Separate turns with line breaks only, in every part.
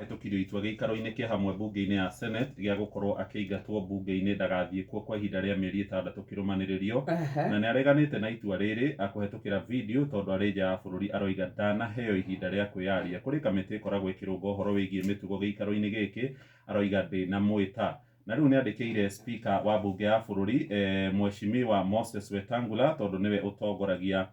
Hetũkirio itua gĩikaro-inĩ kĩa hamwe bunge-inĩ ya Senate gĩa gũkorwo akĩingatwo bunge-inĩ ndagathiĩ kuo kwa ihinda rĩa mĩeri 6 kĩrũmanĩrĩrio. Na nĩ areganĩte na itua rĩrĩ akũhetũkĩra video tondũ arĩ nja ya bũrũri, aroiga ndanaheo ihinda rĩa kwĩyaria. Kũrĩ kamĩtĩ ĩkoragwo ĩkĩrũnga ũhoro wĩgiĩ mĩtugo gĩikaro-inĩ gĩkĩ, aroiga ndĩnamwĩta. Na rĩu nĩ andĩkĩire speaker wa bunge ya bũrũri, Mheshimiwa Moses Wetangula, tondũ nĩwe ũtongoragia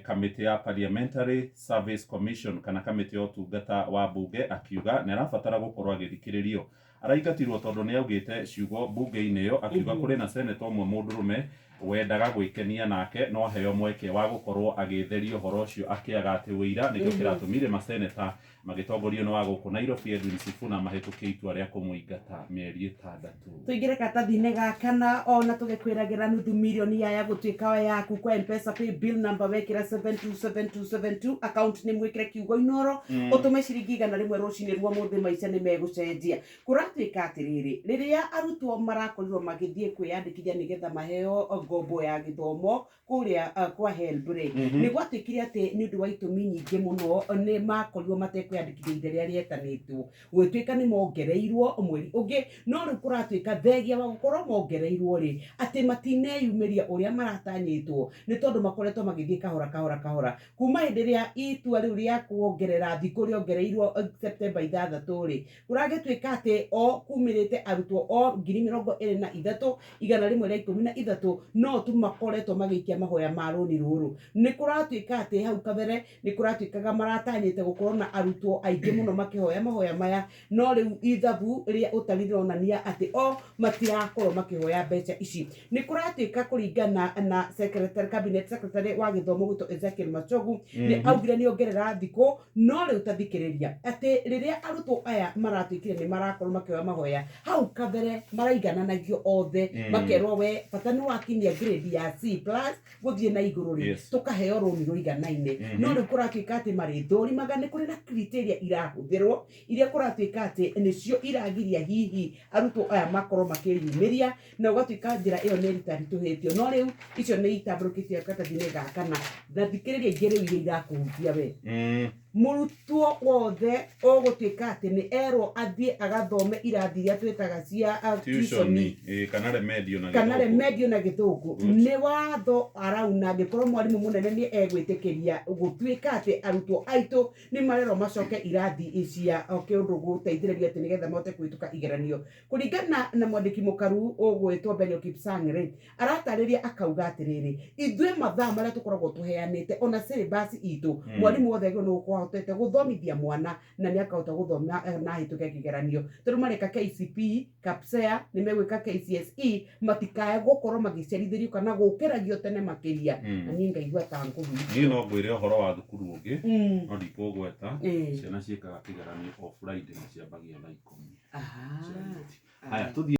kamĩtĩ ya Parliamentary Service Commission kana kamĩtĩ ya ũtungata wa bunge, akiuga nĩ arabatara gũkorwo agĩthikĩrĩrio. Araingatirwo tondũ nĩ augĩte ciugo bunge-inĩ ĩyo, akiuga kũrĩ na senator ũmwe mũndũrũme wendaga gwĩkenia nake no aheo mweke wa gũkorwo agĩtheria ũhoro ũcio, akĩaga atĩ ũira nĩkĩo kĩratũmire maseneta magĩtongorio nĩ wa gũkũ Nairobi Edwin Sifuna mahĩtũkie itua rĩa kũmũingata mĩeri 6.
Tũingĩre karatathi-inĩ ga kana ona tũgĩkwĩragĩra nuthu mirioni yaya gũtuĩka yaku kwa Mpesa pay bill number wekĩra 727272, account nĩ mwĩkĩre kiugo Inoro, ũtũme ciringi 100 rũcinĩ rwa mũthĩ, maica nĩ megũcenjia. Kũratuĩka atĩrĩrĩ, rĩrĩa arutwo marakorirwo magĩthiĩ kwĩyandĩkithia nĩgetha maheo ngombo ya gĩthomo kũrĩa kwa HELB rĩ, nĩ gwatuĩkire atĩ nĩ ũndũ wa itũmi nyingĩ mũno nĩ makorirwo matekwĩyandĩkithia ihinda rĩrĩa rĩetanĩtwo, gũgĩtuĩka nĩ mongereirwo mweri ũngĩ. No rĩu kũratuĩka thengia wa gũkorwo mongereirwo rĩ, atĩ matineyumĩria ũrĩa maratanyĩtwo, nĩ tondũ makoretwo magĩthiĩ kahora kahora kahora kuma hĩndĩ ĩrĩa itua rĩu rĩa kuongerera thikũ rĩongereirwo September 6 rĩ. Kũragĩtuĩka atĩ o kumĩrĩte arutwo o 23,113 no tu makoretwo magĩikia mahoya ma rũni rũrũ. Nĩ kũratuĩka atĩ hau kabere nĩ kũratuĩkaga maratanyĩte gũkorwo na arutwo aingĩ mũno makĩhoya mahoya maya, no rĩu ithabu rĩa ũtari rĩronania atĩ o matirakorwo makĩhoya mbeca ici. Nĩ kũratuĩka kũringana na secretary, cabinet secretary wa gĩthomo gwĩtwo Ezekiel Machogu, nĩ augire nĩ ongerera thikũ. No rĩu ta thikĩrĩria atĩ rĩrĩa arutwo aya maratuĩkire nĩ marakorwo makĩoya mahoya, hau kabere maraigananagio othe, makerwo we bata nĩ wakinyia grade ya C plus gũthiĩ na igũrũ rĩ, tũkaheo rũni rũiganaine. No rĩu kũratuĩka atĩ marĩthũrimaga, nĩ kũrĩ na criteria irahũthĩrwo iria kũratuĩka atĩ nĩcio iragiria hihi arutwo aya makorwo makĩyumĩria, na ũgatuĩka njĩra ĩyo nĩ ĩritaritũhĩtio. No rĩu icio nĩ itambũrũkĩtio karatathi-inĩ ga kana. Na thikĩrĩria ingĩ rĩu iria irakũhutia we. Mũrutwo wothe ũgũtuĩka atĩ nĩ erwo athiĩ agathome irathi iria twĩtaga cia
tuition, kana remedial na
kana
Gĩthũngũ.
Remedial na Gĩthũngũ, nĩ watho arauna angĩkorwo mwarimũ mũnene nĩ egwĩtĩkĩria gũtuĩka atĩ arutwo aitũ nĩ marerwo macoke irathi cia kĩũndũ gũteithĩrĩrio atĩ nĩgetha mahote kũhĩtũka igeranio. Kũringana na mwandĩki mũkaru ũgwĩtwo Belio Kipsang rĩ, aratarĩria akauga atĩrĩrĩ, ithuĩ mathaa marĩa tũkoragwo tũheanĩte ona syllabus itũ, mwarimũ wothe agĩrĩirwo nĩ gũkorwo ahotete gũthomithia mwana na nĩ akahota gũthoma na ahĩtũke kĩgeranio. Tondũ mareka KCPE, KPSEA, nĩ megwĩka KCSE, matikae gũkorwo magĩcerithĩrio kana gũkĩragio tene makĩria. Na niĩ ngaigua ta ngũhunjia.
Niĩ no ngwĩre ũhoro wa thukuru ũngĩ, no ndikũgweta. Ciana ciĩkaga kĩgeranio o Friday na ciambagia thaa 10 cia rĩũthi. Haya, tũthiĩ.